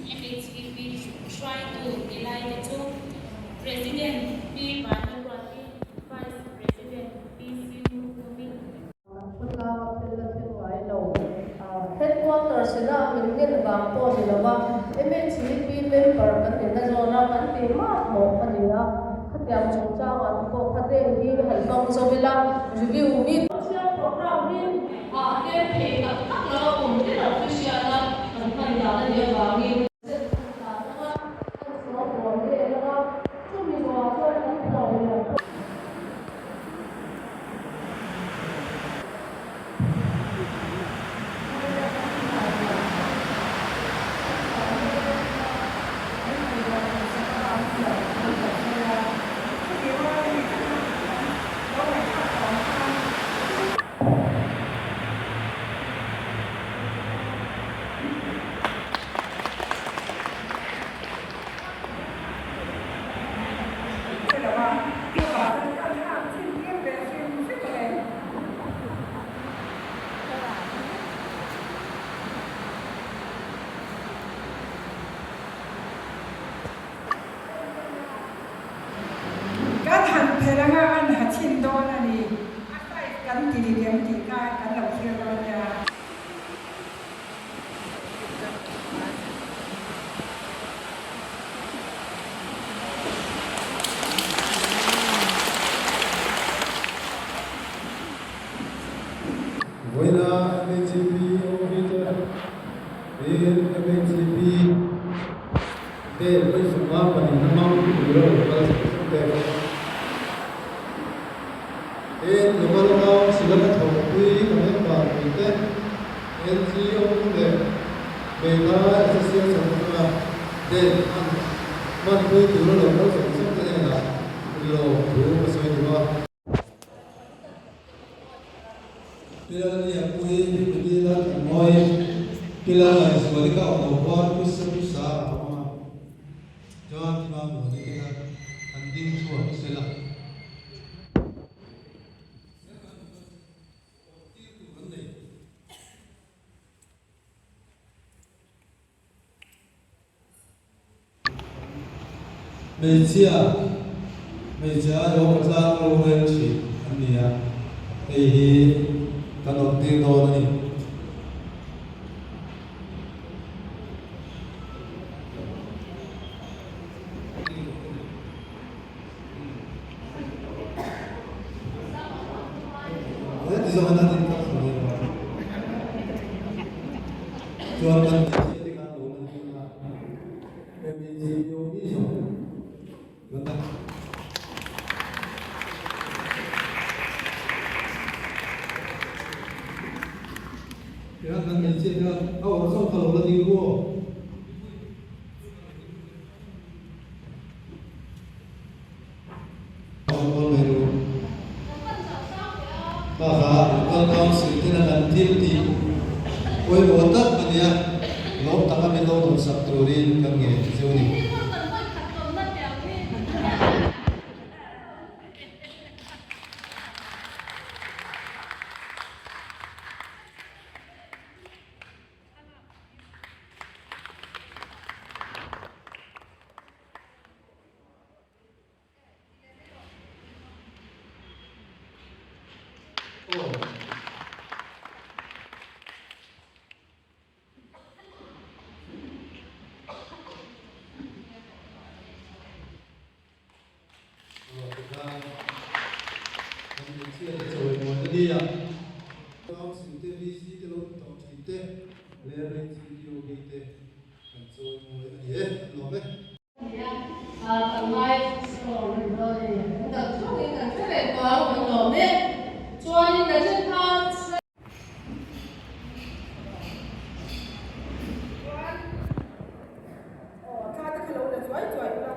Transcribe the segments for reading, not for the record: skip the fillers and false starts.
MHEP hruaitu ni lai te chu President Pi Vanlalruati, Vice President Pi Siu Kumin. Kan khawtlang a phel la thleng ngai lo. Headquarters ina min ngen vang pawh ni lova MHEP member kan nihna zawna kan tih mahmawh a ni a. Khatiang chungchangah te pawh kha deng hi han hmang zo ila, review mi. Social program hi a tlem thei tak tak lo a, kum tin official a kan hman dan a nih avangin. Zet kan dan anga kan sawngbawl vel anga chumi zawhah chuan kan phuah lo pawh. Kan han phelh anga an ha chhin dawn a ni. A size kan ti dik em tih kha kan lo thlir dawn nia. Vawiina MHCP awmhite in MHCP date vawichhunga pahnihna hmang tura lo kal chho zeuh te. Tin, Local Council a ka thawhpui ka member puite NGO leh Hmeithai Association atanga date hman hmanpui tura lo kal chho zeuh te hnenah lawmthu ka sawi duh a. Pilallianpui Mipui Lal Thanmawi, Pilalngaihzuali ka awm lo huan Pu Sa a awm a, chuan Tiva Muani te kha an ding chhuak sela. Hmeichhia, hmeichhe aiawh patlang rorel thin an ni a, hei hi kan awm tir dawn a ni. Chuan kan hmeichhia te khan lo la ding a, Local Council tena kan thil tih pawimawh tak a nia, lawm taka min lo dawmsak turin kan ngen che a ni. Kan ngai sawm rih dawn a ni. Kan dang theuhin kan hre reng tawh ang kan lawm e. Chuanin nachin khan Chuan aw thla te kha lo la chuai chuai ula.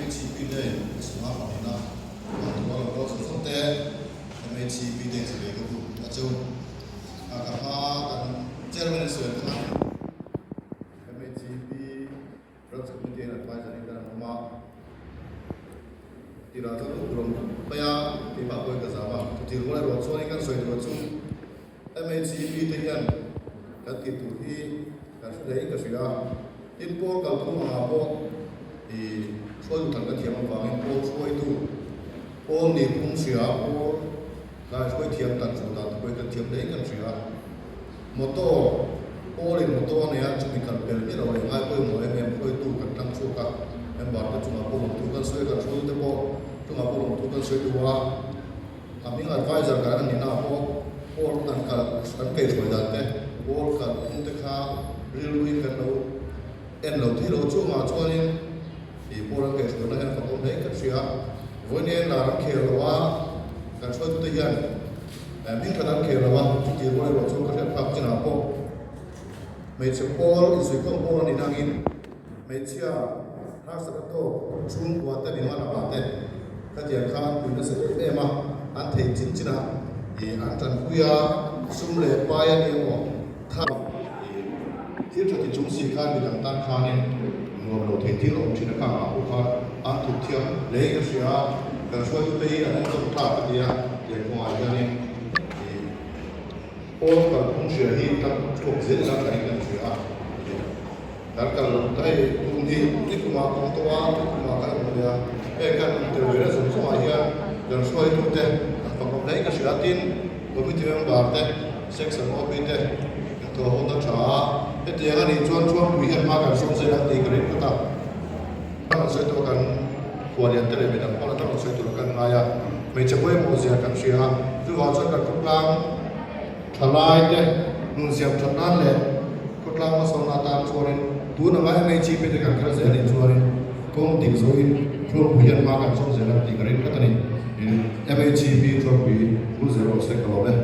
MHCP Day sawmnga pahnihna hman tura lo kal zawng zawng te MHCP Day chi ve ka buk a chu. A ka hma kan Chairman in sawi ang khan MHCP Branch Committee and Adviser in kan an awm a. Tirah chuan u rawng mai a, keimah pawhin ka zam a. Chuti rual erawh chuanin kan sawi tur chu MHCP te hian kan tih tur hi kan hre hlein ka hria a. Tin, pawl kalphung angah pawh i hruaitu than ka thiam avangin pawl hruaitu, pawl nihphung hria, pawl tlai hruai thiam tan chu dan te pawhin kan thiam hlein kan hria a. Motor, Pawl in motor a nei a, chumi kal pel miah lo leh ngai pawimawh em em hruaitu kan tlang chhuak a, member te chungah pawh lawmthu kan sawi a, kan hruaitu te pawh chungah pawh lawmthu kan sawi duh a, a hming advisor kan an nihna ah pawh pawl an kal an keihruai dan te, pawl kal phung te kha rilruin kan lo en lo thei lo chungah chuanin ih pawl an keihruaina hian fakawm hle in kan hria a, vawiin lar an khel lo a, kan hruaitu te hian. Hming khat an khel lo a, chuti rual erawh chu ka hriat phak chinah pawh hmeichhe pawl insuihkhawm pawl a nih nangin hmeichhia harsatna tawk chhungkua te mihman a te khatiang khan pui nasa em em a, an theih chin chinah ih an tanpui a, sum leh pai a ni emaw tha ih thil tha ti chung si khan midang tan khanin nuam lo thei thil awm thin a kha ngah pawh khan an thup thiam hle in ka hria a, kan hruaitute hi an enkawl thlak ka ti a, tiang kawngah hianin ih pawl kalphung hria hi kan chhuak zel ila thain kan hria a, kan kal lo ta hei tum hi ni kumah ka awm tawh a, ni kumah ka la awm leh a, hei kan awm tel ve na zawng zawngah hian kan hruaitute an fakawm hle in ka hria a, tin committee member te section OB te kan thawh ho na tha a, hetiang a nih chuan Thuampui hian hma kan sawm zel ang tih ka ring phawt a. Kan rawn sawi tur kan khualian te leh midang pawh an rawn sawi tur kan ngai a, hmeichhe pawimawh zia kan hria a, chuvang chuan kan khawtlang thalai te nun siam that nan leh khawtlang hmasawnna atan chuanin tun anga MHP te kan kal zel nih chuanin kawng dik zawhin Thuampui hian hma kan sawm zel ang tih ka ring tlat a ni. MHP Thuampui bul zel rawh se ka lawm e.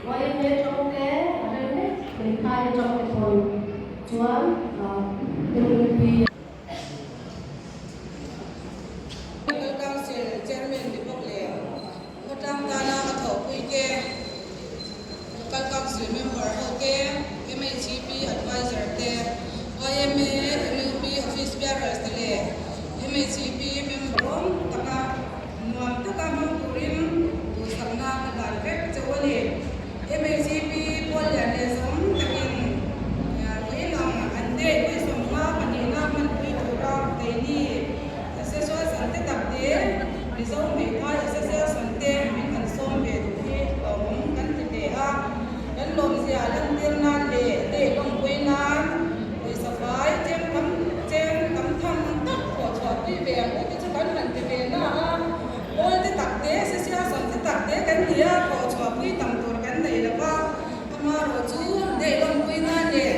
Yma tawngte a rem mek hmeithai atangte pawhin chuan MUP. Local Council Chairman ni bawk leh khawtlang tana a thawhpui te, Local Council member ho te, MHEP Advisor te, yma, MUP Office Bearers te leh MHEP member rawng taka Nuam taka hmang turin duhsakna ka hlan vek chauh a ni. MHEP pawl lian leh zawm takin vawiin ang an date vawisawmnga pahnihna hmanpui tura keini Association te tak te, Mizo Hmeithai Association te min han sawm ve duh hi lawmawm kan ti hle a. Kan lawmzia lantir nan leh date lawmpui nan pawisa fai cheng tam cheng tam tham tak thawh chhuah pui ve ang u te chu kan han ti ve na a, pawl te tak te, association te tak te kan ni a, thawh chhuah pui tam tur kan nei lo va, amaherawh chu date lawmpui nan leh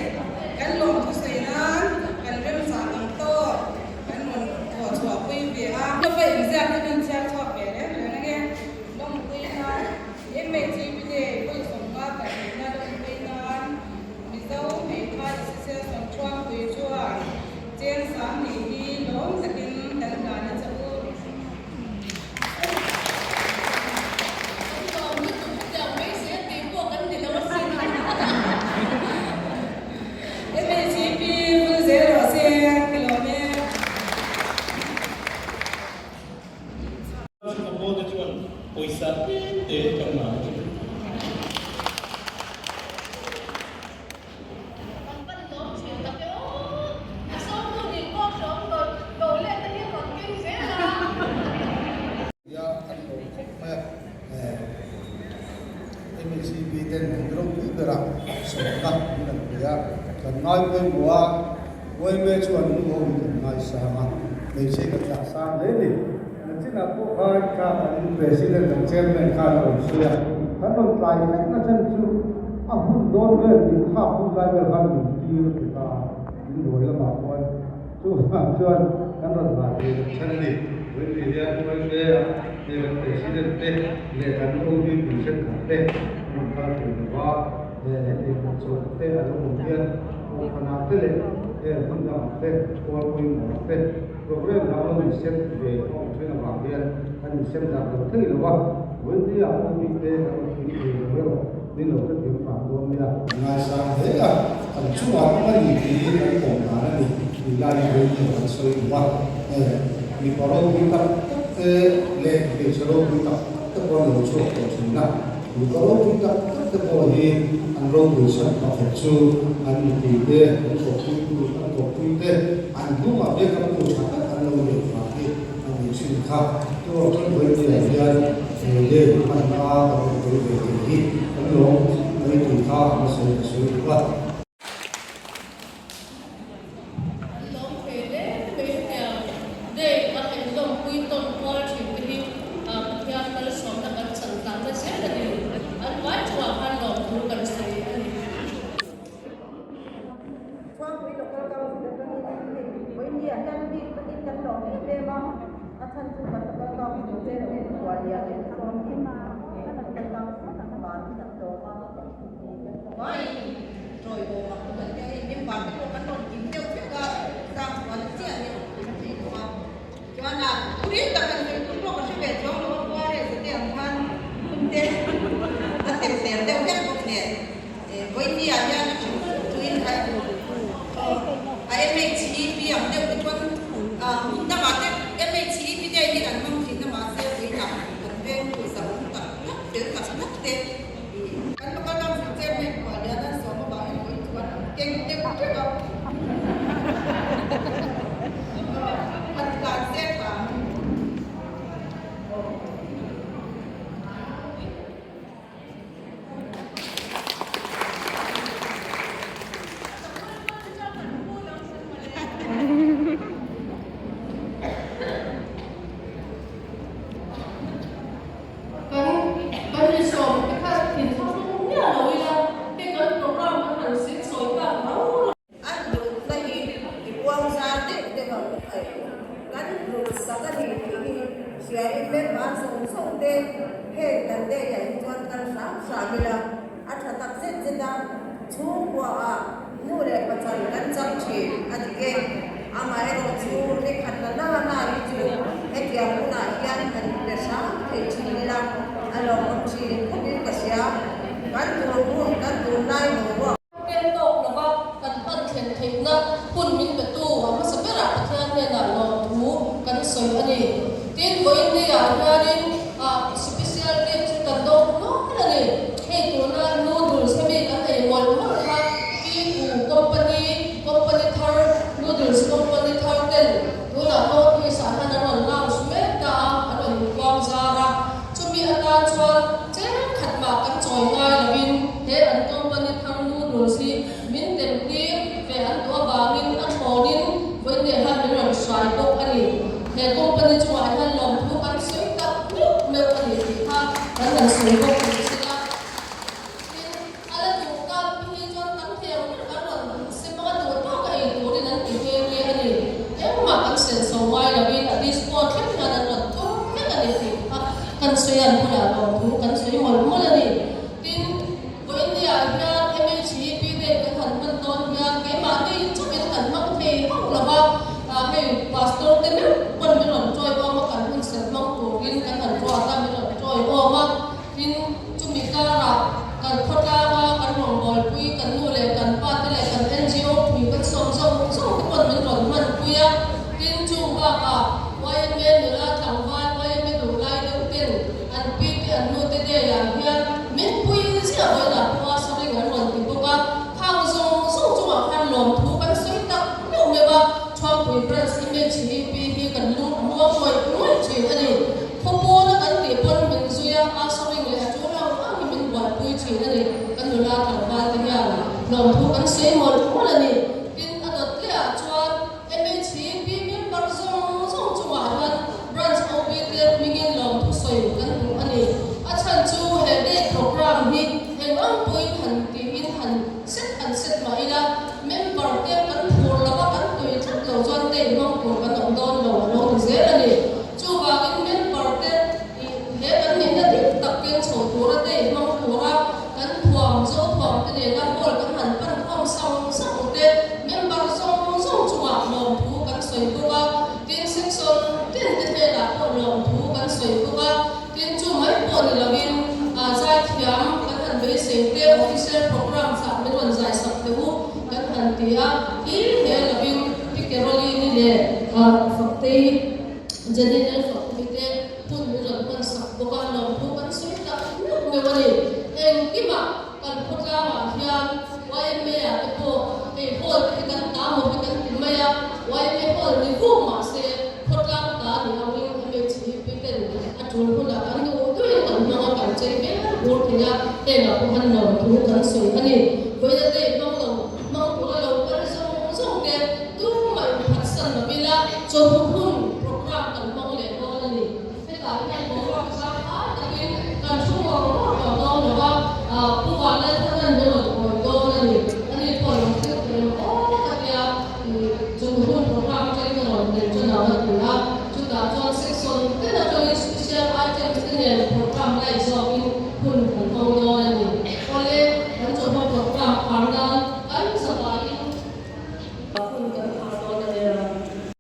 kan lawmthu sawi nan kan remchang ang tawk kan rawn thawh chhuah pui ve a. Ka inziak hi kan chhiar chhuak ve reng reng ange, lawmpui nan MHEP day vawisawmnga pahnihna lawmpui nan Mizo Hmeithai Association Thuampui chuan cheng sang nih hi lawm takin kan hlan a che u. Kan lawm lutuk hetiang mai se tih pawh kan ni lo asin. MHEP vul zel rawh se ka lawm e. Chhungkaw pawlte chuan pawisa tlem te kan ngah a thin. Kan pan lawm thin tak e aw, a sawmtu nih pawh hrawm rawn ko let te hi rawn keng zel a. Nia an lawm khawp mai a, MHCP ten an ropui berah sawmna min an pe a, kan ngai pawimawh a, Yma chuan nu ho hi kan ngaisang a, hmeichhe kan dah sang hle ni. Nachinah pawh khan kha kan President kan Chairman khan a rawn sawi a, kan rawn tlai hlek na chhan chu a hun dawn vel min khak hun lai vel khan min tir a ti ta a, in ruai lamah khuan chuvang chuan kan rawn tlai thei lo chhan a ni. Vawiin hian YMA ah hei kan President te leh kan OB pui thenkhat te an rawn kal thei lo va, heti chaw te a lo awm hian. Kohhranah te leh heng hmun dangah te pawl pawimawhah te program dang lo insem ve a awm thin avang hian kan insem darh lo thei lo a, vawinia OB te kan rawn pui thei lo erawh min lo hrethiam hram dawn nia. Ngaisang hle a, kan chungah awm a ni tiin kan pawm dan a ni tih lai hi vawinia kan sawi duh a, mipa ropui tak tak te leh hmeichhe ropui tak tak te pawh an lo chhuak tawh thin a. Mipa ropui tak tak te pawh hi an ropui chhan pakhat chu an mipui te, an kawppuitu, an kawppui te, an hnungah biakamtu tha tak an lo neih vang hi a ni thin kha. Turaw chuan Vawinia hian he lei hmanna kan rawn tel ve thei hi kan lawm mai tih kha a hmasa in a sawi duh a. An lawm thei hle mai hetiang day a en lawmpui tawn kual thin te hi Pathian malsawmna kan chan tlanna zel a ni. An vai chungah khan lawmthu kan sawi a ni. Chhuangpui Local Council atangin hei Vawinia hian bik takin kan lawm em em a, a chhan chu kan Local Council chairman Khuallian leh Sawmin Local Council ban kan lawm a. Vaiin ṭawiawm ang kan tia hei member te pawh kan rawn kim deuh vek a, sang chuan chiah hi a awm thei lo a. Chuan a thuril tak han sawi tur pawh ka hre ve chuang lo a, Juarez a te ang khan hun te a tem der deuh hlek bawk nen Vawinia hian a hrim tuin a a MHEP ang deuh te chuan hmun dangah te MHEP te hian an hmang thin a mahse vawiinah kan veng zahawm tak tak fel tak tak te Kan local council chairman pawh lian an sawm avangin vawi chuan an keng deuh teuh a, an tlan zet a. Kan kan insawm te kha thinthawng miah lo ila, hei kan program kan han sin sawi tak rau rau. An hlutna hi i puang zar deuh deuh ang u khai. Kan hlut sak a ni tih hi hriain member zawng zawng te heng kan day ah hi chuan kal hram hram ila a tha tak zet zet a, chhungkua ah nu leh pachal kan chang thin a dik e. Amaherawhchu ni khat la na na hi chu hetiang hunah hian han inpe hram thei thin ila a lawmawm thin khawpin ka hria. Kan tur hun kan tunlai boruak. Pen tawk lova kan hman thlen theihna hun min petu a hmasa berah Pathian hnenah lawmthu kan sawi a ni. Tin, vawiin-ah hianin special gift chu kan dawng nual a ni. Hei tuna noodles hemi kan ei mawlh mawlh kha Pipu company, company thar, noodles company thar ten tunah North East ah hian an rawn launch mek ta a, an rawn inkuang zar a. Chumi atan chuan cheng khat mah kan chawi ngai lovin he an company thar noodles hi min tem tir ve an duh avangin a thlawnin vawiin hian min rawn hrai bawk a ni. He company chungah hian lawmthu kan sawi tak meuh meuh a ni tih kha kan han sawi bawk ni sela. Tin, a la duh tan pi hi chuan kan thei ang ber kan rawn sem anga duh tawk a ei turin an ti nghe nghe a ni. Engmah kan sen so ngai lovin a dispo thleng hian an rawn tur vek a ni tih kha kan sawi an bulah lawmthu kan sawi mawlh mawlh a ni. Tin, vawiinniah hian MHEP day kan han hman dawn hian keimahni chauhin kan hmang thei hauh lo va, hei pastor te meuh pawn min rawn tawiawm a, kan hun serh hmang turin kan han ruat a, min rawn tawiawm a. Tin, chumi karah kan khawtlanga kan rawngbawlpui, kan nu leh kan pa te leh kan NGO pui kan sawm zawng zawng te pawn min rawn hmanpui a. Tin, chung bakah YMA nula tlangval, YMA duhlai deuh ten an pi te an nu te day ah hian min pui ziah vawiinah pawh a saring an rawn ti bawk a. Khang zawng zawng chungah khan lawmthu kan sawi tak meuh meuh a, Thuampui Branch MHEP hi kan lung a muang ngawih ngawih thin a ni. Khawpawna kan tih pawn min zui a, a saring leh a tul ang ang hi min buaipui thin a ni. Kan nula tlangval te hian lawmthu kan sawi mawlh mawlh a ni. Tin, a dawt lehah chuan MHEP member zawng zawng chungah hian Branch OB te hmingin lawmthu sawi kan duh a ni. A chhan chu he day programme hi eng ang pawhin han tiin han set han set mah ila, member te kan phur lova kan tui tlat lo chuan day hmang tur kan awm dawn lo a lo ni zel a ni. Chuvangin member te ih he kan nihna dik tak keng chho tura day hmang tura kan thuam zo thuam te nena hall kan han pan khawm sang sang te. Jenny Lalfakpui te hun min rawn hman sak bawk a, lawmthu kan sawi tak meuh meuh a ni. Engkimah kan khawtlangah hian YMA ah te pawh hei hall te hi kan ta maw hi kan ti mai a, YMA hall ni vuk mahse khawtlang ta ni angin MHEP ten a tul hunah kan duh duhin kan hmang a, kan chei ber bur thei a, hengah pawh han lawmthu kan sawi a ni. Vawiina te.